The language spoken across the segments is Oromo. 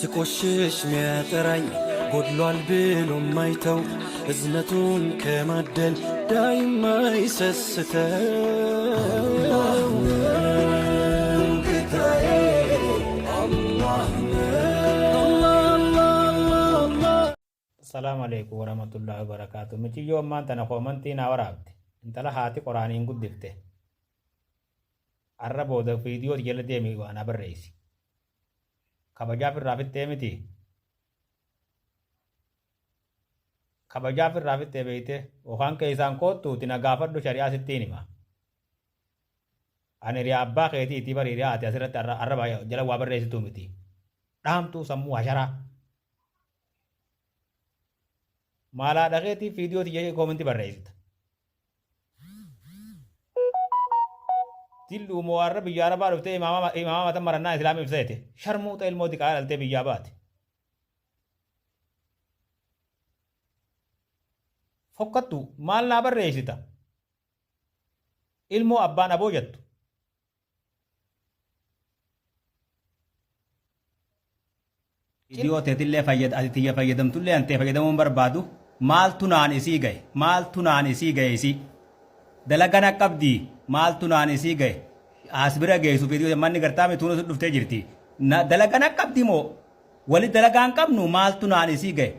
ስቆሽሽ ሚያጠራኝ ጎድሏል ብሎ ማይተው እዝነቱን ከማደል ዳይማ ይሰስተው ጌታዬ አላህ ነው። Assalaamu alaikum warahmatullahi wabarakatuh. Miciyyoo ammaan tana koomantii naa waraabde. Intala haati qoraaniin guddifte. Arra booda viidiyoo jala deemi waa naa barreessi. Kabajaaf irraa fixxee miti. Kabajaaf irraa fixxee beeyte. Yookaan keessaan koottuuti na gaafadhu shari'aa sittiin hima. Ani hiriyaa abbaa keetiiti bari hiriyaa ati asirratti arraba jala waa barreessituu miti. Dhaamtuu sammuu hasharaa. Maal haadha keetiif viidiyoo tiyya koomentii barreessita. Dilluu moo har'a biyya arabaa dhuftee imaama imaama mata marannaa islaamii ibseete. Sharmuuxa ilmoo diqaa dhaltee biyyaa baate. Fokkattu maal naa barreessita? Ilmoo abbaan aboo jettu. Viidiyoo teetillee fayyad ati tiyya fayyadamtullee an tee fayyadamuu hin barbaadu maaltu naan isii gahe maaltu naan isii gahe isii dalaga na qabdii maaltu naan isii gahe as bira geessu viidiyoo manni gartaa mituun sun dhuftee jirti na dalaga na qabdi moo wali dalagaa hin qabnu maaltu naan isii gahe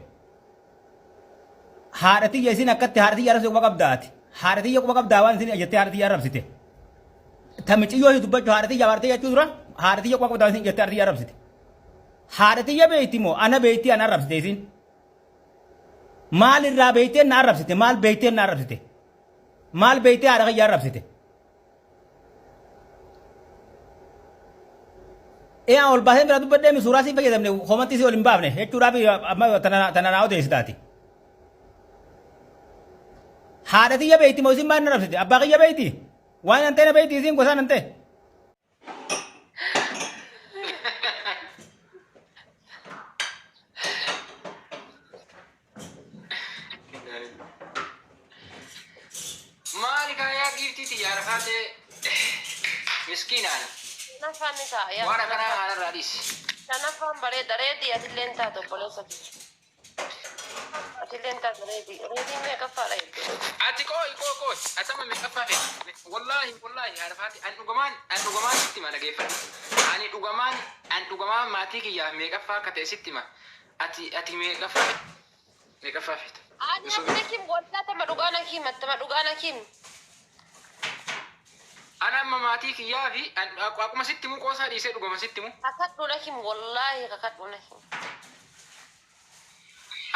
haadha tiyya isin akkatti haadha tiyya arrabsite quba qabdaa ati haadha tiyya quba qabdaa waan isin jettee haadha tiyya arrabsite ta miciyyoo si dubbachuu haadha tiyya haadha tiyya jechuu dura haadha tiyya quba qabdaa waan isin jettee haadha tiyya arrabsite haadha tiyya beeyti moo ana beeyti ana arrabsite isin maal irraa beeytee na arrabsite maal beeytee na arrabsite maal beeytee haadha kiyya arrabsite Ee ol baasee bira dubbadhee mi suuraa siin fayyadamne komantii si ol hin baafne jechuudhaaf amma tana tana naa odeessitaati. Haadha tiyya beeyti moo isin maal na rabsite? Abbaa kiyya beeyti? Waan nan ta'e na beeyti isin gosaa nan ta'e. Maali kaa yaa giiftii tiyya Arafaatee miskiinaan Shanaffaan ni ta'a yaa waan akkanaa shanaffaan. haanarraa dhiisi. Shanaffaan bareeda reedii atilleen taatu obboleessa kiyya. Atilleen taatu reedii. Reediin meeqaffaadha jette? Ati qooyi qooyi qooyi atama meeqaffaa feete wallaahi wallaahi Arafaate an dhugamaan an dhugamaan sitti hima dhageeffadhu ani dhugamaan an dhugamaan maatii kiyyaaf meeqaffaa akka ta'e sitti hima ati ati meeqaffaa Meeqaffaa feeta? Ani Osoo ati nakim wallah tama dhugaa nakim tama dhugaa nakim. Ana amma maatii kiyyaa fi an- akkuma sitti himu qoosaa dhiisee dhugama sitti himu. Kakadhu nakim wallahi kakadhu nakim.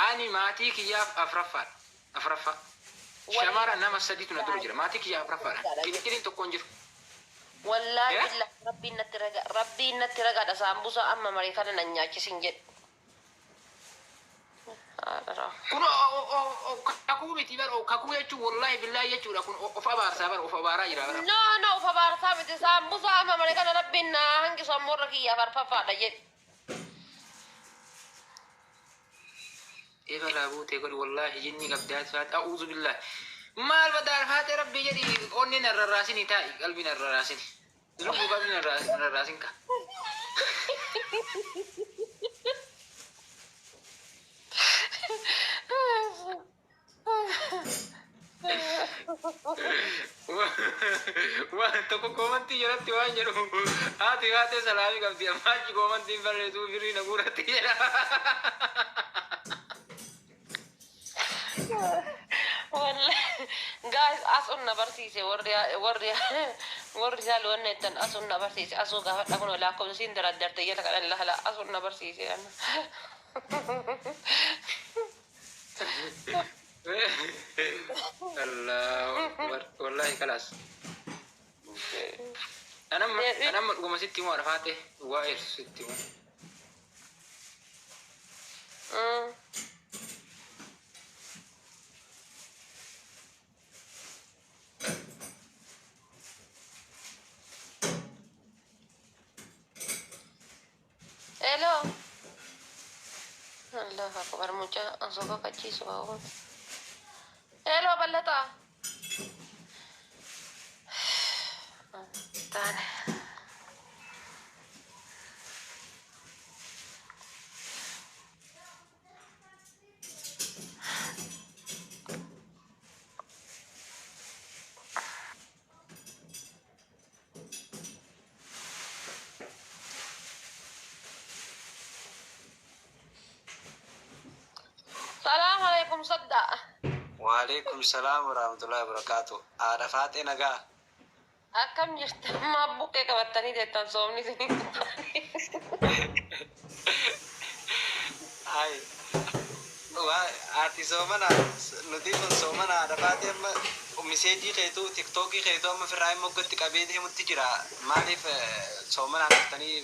Ani maatii kiyyaaf afraffaadha. Afraffaa. Shamara nama sadiitu na dura jira. Maatii kiyyaaf afraffaadha. Qilxiliin tokko hin jiru. Wallahi Eh? billahi rabbiin natti raga rabbiin natti ragaadha saambusa amma marii kana nan nyaachisin jedhe. Kun kakuu miti bar kakuu jechuun wallahi billahi jechuudha kun of abaarsaa bar of abaaraa jira bar. No no of abaarsaa miti saambusaa amma mare kana rabbiin naa hanqisu ammoo irra kiyyaaf arfaffaadha jedhi. Efa laa buutee godhi wallahi jinni qabdi haati faate a'uuzu billahi. Maal badaa faate rabbii jedhi onnee na rarraasini taa'i qalbii na rarraasini. Lubbuu qabni na rarraasin ka. Waan tokko koomantii jalatti waan jedhu haati haatee salaamii qabdi amma achi koomantiin barreessuu firii na guuratti jedha. Wallahi guys asun na barsiise warri warri warri isaal wanna jettan asun na barsiise asuu gaafadha kun lakkoofsa siin daraddarte jala kadhan laala asun na barsiise ana. Allahu akbar wallahi kalaas. Anamma anamma dhuguma sitti himu arfaate dhugaa ibsu sitti himu. Hello. Allah akbar mucaa osoo kakachiisu qabu. Hello ballataa. Taane. Saddaa. Waalaikum salaam warahmatullahi wabarakatuh. Haadha Faaxee, nagaa. Akkam jirta? Maa buqqee qabattanii teettan soomni isinii? Ay. Waa ati soomana, nuti kun soomana. Haadha Faaxee, amma message keetuu TikTokii keetuu amma firraa immoo gotti qabee deemutti jira. Maaliif soomanaan dhuftanii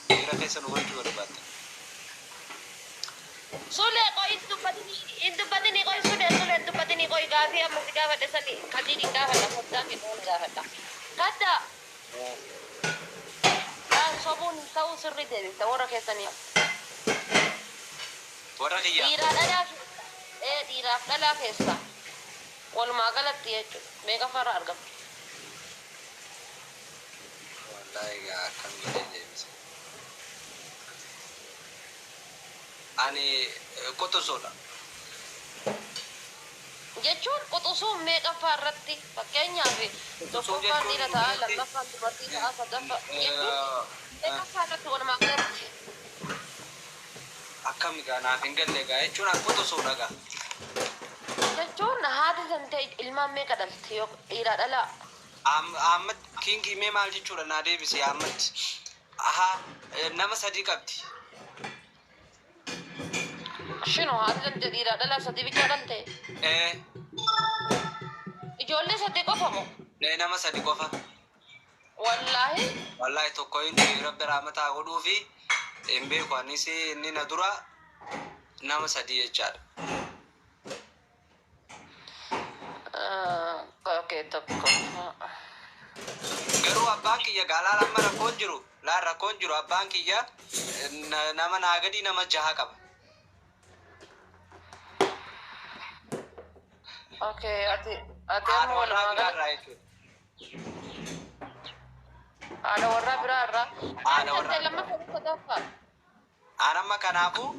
miira keessa nu gochuu barbaaddan? Sulee, qoy, hin dubbatini, hin dubbatini, qoy. Sulee, sulee, hin dubbatini, qoy. Gaafii amma si gaafadhe sani kadiin hin gaafadha, foddaa kennuun gaafadha. Kadda sobuun ta'uu sirrii deebifta warra keessanii. Warra kiyyaa. Dhiiraa dhalaa keessa, ee, dhiiraaf dhalaa keessa walumaa galatti jechuudha, meeqa farra argamtu? Wallaahi egaa akkam jedhee deebise. Ani qotosoodha. Jechuun quxusuun meeqaffaa irratti? Fakkeenyaaf tokkoffaan dhiira ta'a, lammaffaan dubartii ta'a, sadaffaa jechuun meeqaffaa irratti walumaa galatti? Akkam egaa, naaf hin galle egaa. Jechuun an qotosoodha egaa. Jechuun haati san ta'e ilmaan meeqa dhalte yoo dhiiraa dhalaa? Ahmad Kingii, mee maal jechuudha naa deebise Ahmad. Ahaa, nama sadii qabdi. Shino, haati san ta'e dhiiraa dhalaa sadii bichaa dhalte? Ee. Ijoollee sadii qofa moo? Nee, nama sadi qofa. Wallaahi? Wallaahi, tokko inni rabbi rahmataa godhuu fi hin beeku, anis inni na dura nama sadii jechaadha. Okay, tokko. Garuu abbaan kiyya gaalaa amma rakkoon jiru, laan rakkoon jiru, abbaan kiyya nama naa gadii nama jaha qaba. Okay, ati Haadha amma warraa walumaa biraa galatti irraa jechuudha. Haadha warraa biraa irraa. Haadha Haati warraa. tantee lammaffaa sadaffaa? An amma kanaafuu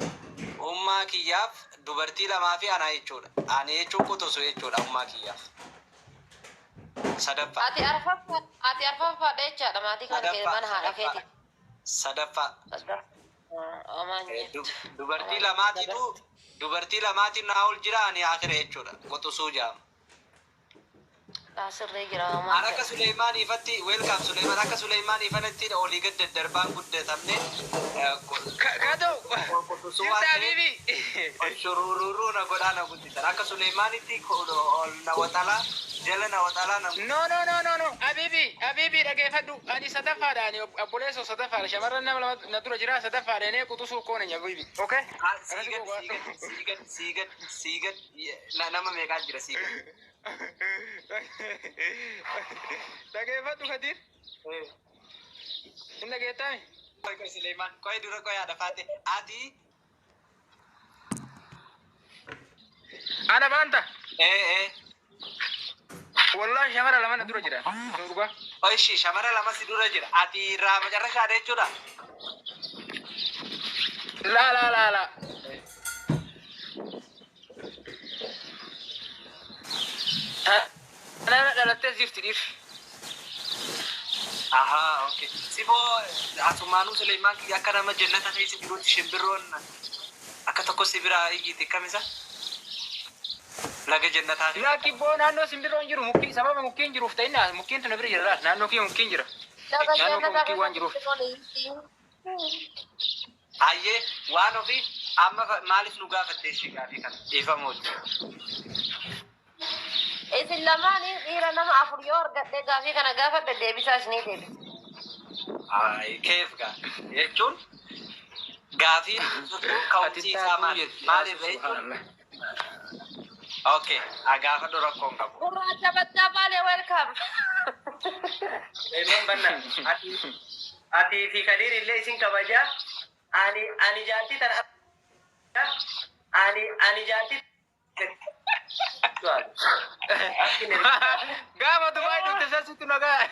ummaa kiyyaaf dubartii lamaa fi anaa jechuudha. Ani jechuun qotosu jechuudha ummaa kiyyaaf. Sadaffaa. Ati arfaffaadha jechaadha maatii kana keessa Sadaffaa. mana haadha keeti. Sadaffaa. Sadaffaa. Amaan jettu. Dubartii lamaatitu, dubartii lamaatiin naa ol jira, ani akira jechuudha. Qoxosuu jaama. Sirrii jira. An Amaan akka Suleemaan ifatti, welcome Suleemaan, akka Suleemaan ifatti olii gad daddarbaan guddatamne. Kadoo. Qoxosuu Jirta waan ta'eef habibi. Shuruuruu na godhaa na guddisan. Akka Suleemaanitti ol na waxalaa, jala na waxalaa na No, no, no, no, no, habibi, habibi, dhageeffadhu. Ani sadaffaadha, ani obboleessoo sadaffaadha. Shamarran nama lama na dura jira, sadaffaadha. Inni quxisuu koona habibi. Okay? Sii gad, sii gad, sii gad, sii gad, nama meeqaa jira sii gad? Dhageeffadhu, Kadir. Hin dhageettami? Qoy, qoy, Suleemaan, qoy, dura qoy, haadha faate. Ati Ana baanta. ee ee Wallahi shamara lama na dura jira. Dhugaa. Oishi, shamara lama si dura jira. Ati irraa macarrashaadha jechuudha. Laa, laa, laa, laa. Ana dhalattee jirti dhiirri. Ahaa, okay. Siboo asumaanuu Suleemaan kiyya akka nama jannata keessa jirutti shimbirroon akka tokko si biraa iyyiti, kam isa? Laga jannataa. Lakki boo, naannoo simbirroon jiru mukkiin, sababa mukkiin jiruuf ta'inna mukkiin tuna bira jira, naannoo kiyya mukkiin jira. Laga Naannoo koo jannataa mukkiin waan jiruuf. Hayyee, waan ofii amma maaliif nu gaafatte ishee gaafii kana? Dhiifamuuti. Isin lamaanii dhiira nama afur yoo argadhe gaafii kana gaafadhe, deebisaa isinii deebisa. Ay, keef gaa jechuun gaafiin ka'umsi isaa maali? Maaliif jechuun? Okay, gaafadhu, rakkoon qabu. Gurraacha battaa baalee, welcome. Leemoon banna. Ati fi Kadiir illee isin kabajaa. Ani jaartii tana, ani jaartii Gaafa Dubaay dhufte san situ nagaa,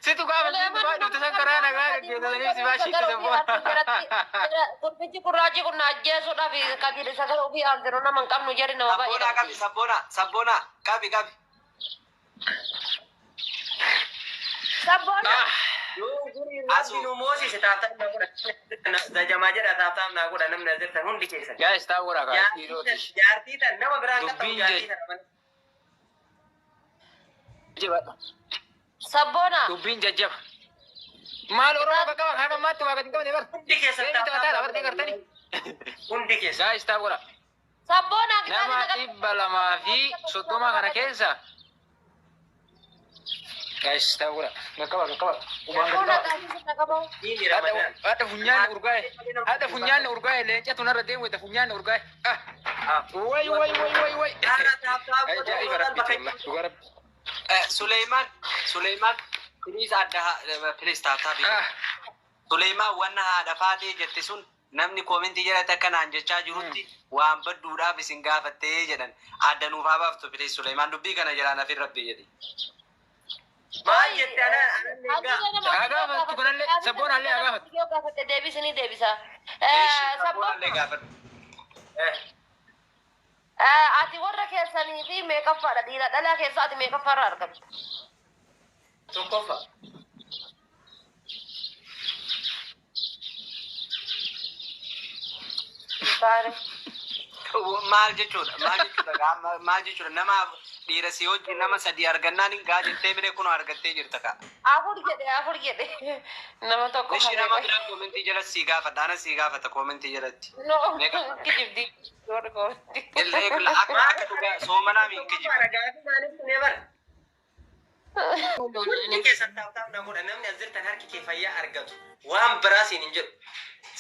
situ gaafa Dubaay dhufte san karaa nagaa gaggeessanii si baashiitti sabboon. Gurbichi gurraachi kun na ajjeesuudhaaf Kadiir sagalee ofii arginu nama hin qabnu jedhi, nama baay'ee. Sabboonaa qabi, sabboonaa, sabboonaa qabi, qabi. Sabboona. Yoo gurii Rabbi nu moosise tap tap naa godha. Zajamaa jedha tap tap naa godha namni as jirtan hundi keessan. Guys, tap godhaa kaa dhiiroti. Jaartii tan nama biraan qaxxamu Dubbiin jaartii tana malee. jajjabadha. Sabboona. Dubbiin jajjaba. Maal Oromoo bakka bakka haga ammaatti waa gadi hin qabne bar. Hundi keessan Deemii taphataa bartee gartanii. Hundi keessan. Guys, tap godhaa. Sabboona. Nama 230 kana keessa. Guys, tap godhaa. Qaqqaba qaqqaba. Qubaan gadi Sabboona qaba. gaafii qaba. Diini Ramadaan. Hadha funyaan urgaa'e. Hadha funyaan urgaa'e leencatu narra deemu itti funyaan urgaa'e. Ah. Way way way way way. Haala tap tap Ajaa'iba godha. rabbi wallah. Dhugaa rabbi. Suleymaan, Suleymaan, please adda, please tap tap. Ah. Suleymaan, wanna haadha faatee jette sun namni koomentii jalatti akkanaan jechaa jirutti waan badduudhaaf isin gaafattee jedhan adda nuuf haa baaftu, please. Suleymaan, dubbii kana jedhaan afin rabbi jedhi. Maal jette ana ana Haa gaafattu kanallee, sabboonaallee haa gaafattu. Yoo gaafatte deebisanii deebisa. Sabboonaallee gaafadhu. Ati warra keessanii fi meeqaffaadha? Dhiira dhalaa keessa ati meeqaffaarra argamta? Tokkoffaa. Baare. Maal jechuudha? Maal jechuudha? Maal jechuudha? Namaaf dhiira si wajjin nama sadii argannaan hin gaa jettee miree kunoo argattee jirta kaa. Afur jedhe, afur jedhe. Nama tokko. Ishi nama biraa koomentii jalatti sii gaafadha. Anas sii gaafata koomentii jalatti. No, kijibdi. Warri koomentii. Illee akka dhugaa soomanaa miin kijiba. Gaafii maaliif tunee bara? Hundi keessan tap tap na godha. Namni as jirtan harki kee fayyaa argatu. Waan biraa siin hin jedhu.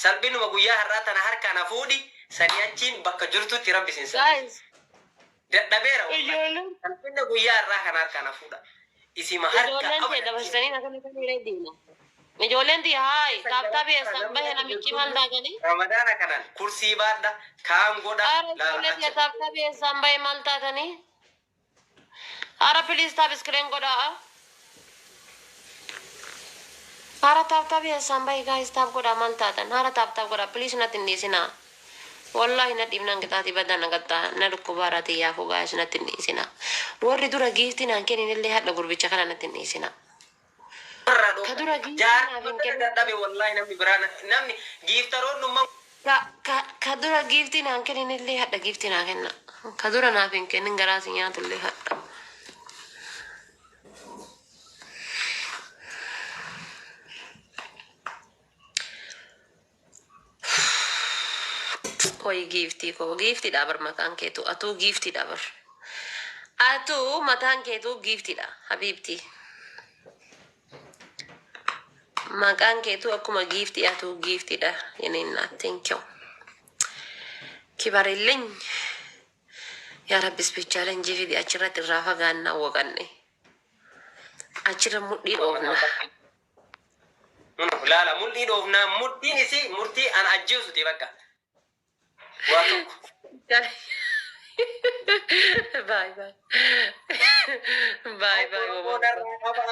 Salphinuma guyyaa har'aa tana harkaan hafuudhi sanii achiin bakka jirtutti rabbi siin salphisa. Guys, Dadhabeera wallahi. ijoolleen Salphina guyyaa har'aa kana harkaan hafuudha. Isima harka ijoolleen ta'e dabarsitanii akkami kan deema. Ijoolleen ta'e haay tap tap eessaan bahe namichi maal taatanii? Ramadaana kanaan kursii baadha kaan godha. Haara ijoolleen ta'e tap tap eessaan bahe maal taatanii? Haara please tap screen godhaa. Haara tap tap eessaan bahe guys, tap godhaa maal taatan? Haara tap tap godhaa, please, natti hin dhiisinaa. Wallahi na dhiibnaan qixaatii badaa na qaxxaa na dhukkubaara xiyyaafuu, guys, natti hin dhiisinaa. Warri dura giiftii naan kenninillee hadha gurbicha kana natti hin dhiisinaa. Ka dura giiftii naaf hin kennin. Dadhabe wallahi. Namni biraa namni giiftaroon dhumma. Ka dura giiftii naan kenninillee hadha giiftii naa kenna. Ka dura naaf hin kennin garaa si nyaatullee hadha. Wayi giiftii koo, giiftiidha bar maqaan keetu, atuu giiftiidha bar. Atuu mataan keetuu giiftiidha habiibtii. Maqaan keetuu akkuma giiftii, atuu giiftiidha yeneenna, thank you. Kibarilleen yaa rabbis bichaaleen jifidi achirratti irraa fagaannaa waqanne. Achirra mudhii dhoofna. Laala mudhii dhoofnaa, mudhiin isii murtii an ajjeesuti bakka. Waa tokko. Bye bye. Bye bye. Narraa qaba.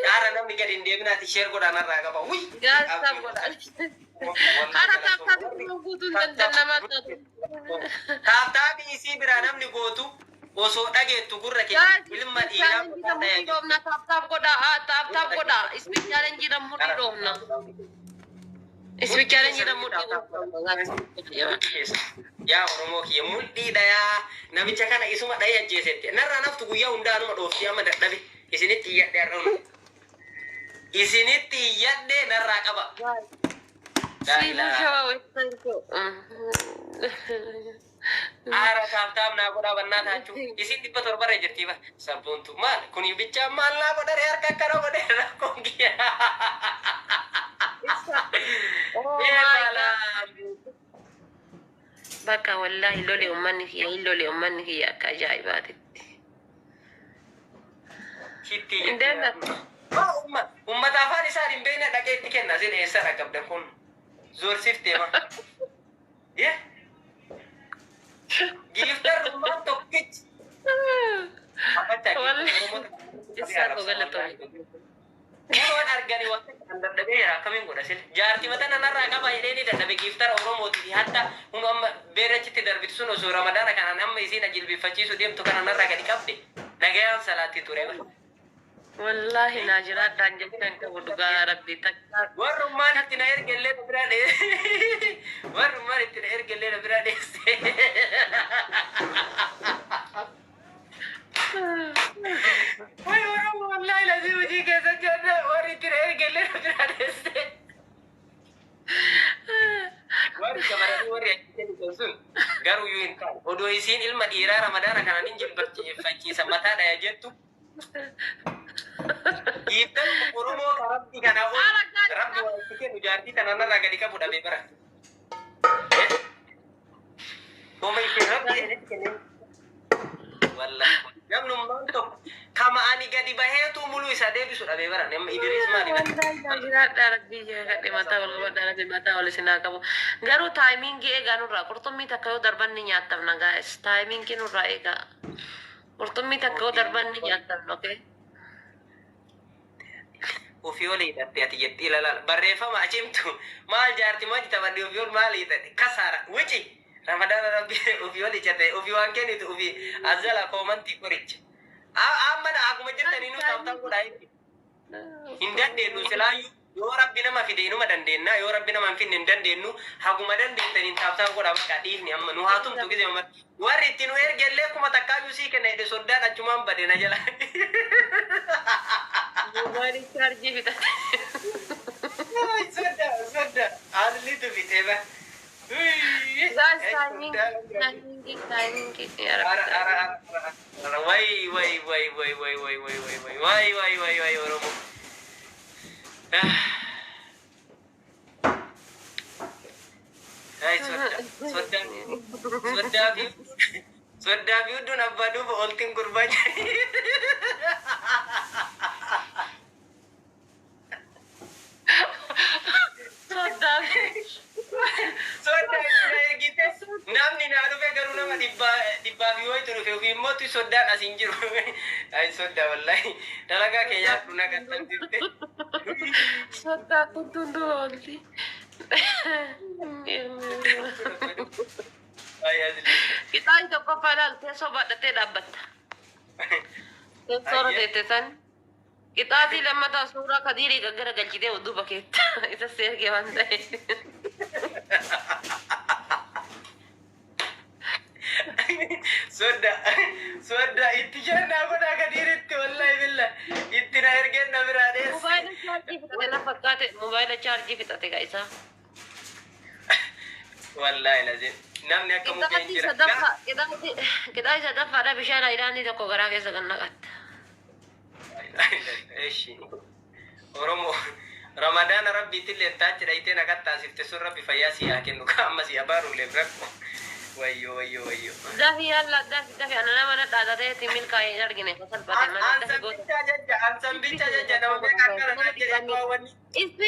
Haara namni gadi hin deebinaati share godhaa narraa qaba. Wuy! Guys, tap godhaa. Hara tap tap guutuun danda'an namaa taatu. Tap tapii isii biraa namni gootu osoo dhageettu gurra kee ilma dhiiraa Mudhii dhoofna, tap tap godhaa, tap tap godhaa. Speed challenge dha, mudhii dhoofna. Speed challenge dha, mudhii dhoofna. Yaa Oromoo kiyya, mudhii dhayaa namicha kana isuma dhayee ajjeesetti. Narraa naftu guyyaa hundaanuma dhoofti amma dadhabe. Isinitti iyyadhe har'a hunda. Isinitti iyyadhe, narraa qaba. Laa ilaaha. Aara tap tap naa godhaa bannaa taachuu. Isin 700rra jirti ba. Sabboontu maal kuni bichaa maal naa godhare harka akkana godhe rakkoon kiyya. Oh Ee my maalaa. Bakka wallahi lole ummanni kiyya, hin lole ummanni kiyya akka ajaa'ibaatitti. Shitti Hin deemna. Ummata afaan isaan hin beekne dhaqee itti kenna. Isin eessa dhaqabdan kun? Zoorsiftee ma? Yee? Giiftar ummaan tokkichi. Wallahi isaa koo galatoomne. Waan arganii waan kan dadhabeera akkamiin godha sila. Jaartii mata nanarraa qaba jedhee ni dadhabe giiftara Oromootii fi hatta kun amma beerachitti darbitu sun osoo Ramadaana kanaan amma isiin ajilbifachiisu deemtu kana narraa gadi qabde nagayaan salaatti ture bara. Wallaahi naa jiraadhaan jechaan qabu dhugaa rabbi takka. Warrummaan itti na ergellee na biraa dheesse. Warrummaan itti na ergellee na biraa dheesse. Way Oromoo wallaahi lazii hojii keessa jirra warri itti na ergellee na biraa dheesse. Warri shamarranii warri achi kennitan sun garuu iyyuu hin taane. Odoo isiin ilma dhiiraa ramadaana kanaan hin jilbachiisa mataa dhaya jettu. Dhiiftan Oromoo ka rabbi kanaa ol rabbi waa itti kennu jaartii tana narraa gadi qabu dhabe bara. Homa ishee rabbi isinitti kenne. Wallahi namnummaan tokko kama ani gadi baheetu mulu isa deebisu dhabe bara. Nama Idris maali Wallahi naa jiraadhaa rabbii jedhe mataa wal qabadhaa rabbi mataa wal isin haa qabu. Garuu timingii eegaa nurraa qurxummii takka yoo darban ni nyaatamna guys. Timingii nurraa eegaa. Qurxummii takka yoo darban ni nyaatamna, okay? Ofii ol hidhatte ati jetti ilaala. Barreeffama achimtu maal jaarti maal taphadhe ofii ol maal hidhatte kasaara wici ramadaana rabbi ofii ol hidhatte ofii waan kennitu ofii azala koomantii qoricha. Amma akkuma jirtanii nu tap tap godhaa hin dandeenyu silaayyuu yoo rabbi nama fide inuma dandeenna yoo rabbi nama hin finne hin dandeenyu haguma dandeettaniin tap tap godhaa bakka dhiifni amma nu haa tumtu gisee mamatti warri itti nu ergellee 1000 iyyuu sii kenna jedhe soddaan achumaan bade na jala. Moobaayilii chaarjii fixate. Sodda sodda asliitu fixe ba. Guys, timing, timing, timing. Yaa rabbi. Way way way way way way way way way way way way way Oromoo. Ay sodda sodda soddaa fi soddaa fi hudduun abbaa duuba oltiin gurbaa jedhani. Soddaa. Soddaa itti na ergite namni naa dhufe garuu nama dhibbaa dhibbaa fi wayitu dhufe ofii immoo soddaan as hin jiru. Ay soddaa wallahi dalagaa kee nyaadhu na qaxxamsifte. Soddaa kuntuun duuba olti. Ay asli. Qixaayi tokkoffaa ilaal teessoo baadhattee dhaabbatta. Teessoo irra teette san. Qixaatii lammataa suuraa kadiirii gaggara galchitee duuba keetta. Isa si ergee waan ta'eef. Sodda sodda itti jennaa godhaa kadiiritti wallahi billa itti na ergeen na biraa dheesse. Moobaayila chaarjii fixate na fakkaate moobaayila chaarjii fixate ka isaa. Wallahi lazim namni akka mukkeen Qixaatii jira. sadaffaa qixaatii qixaatii sadaffaadha bishaan ayilaandii tokko garaa keessa kan naqatta. Eshi Oromoo Ramadaana rabbiitillee taachi dhayitee na qaxxaasifte sun rabbi fayyaa si haa kennu ka amma si abaaruuleef rakko. Wayyo wayyo wayyo. Dafi yalla dafi dafi ana nama na dhaadateetti milkaa'ee hin argine salphate mana dafi goota. Ansan bicha jecha ansan bicha jecha nama beeka akkana naan jedhe wanni. Ispi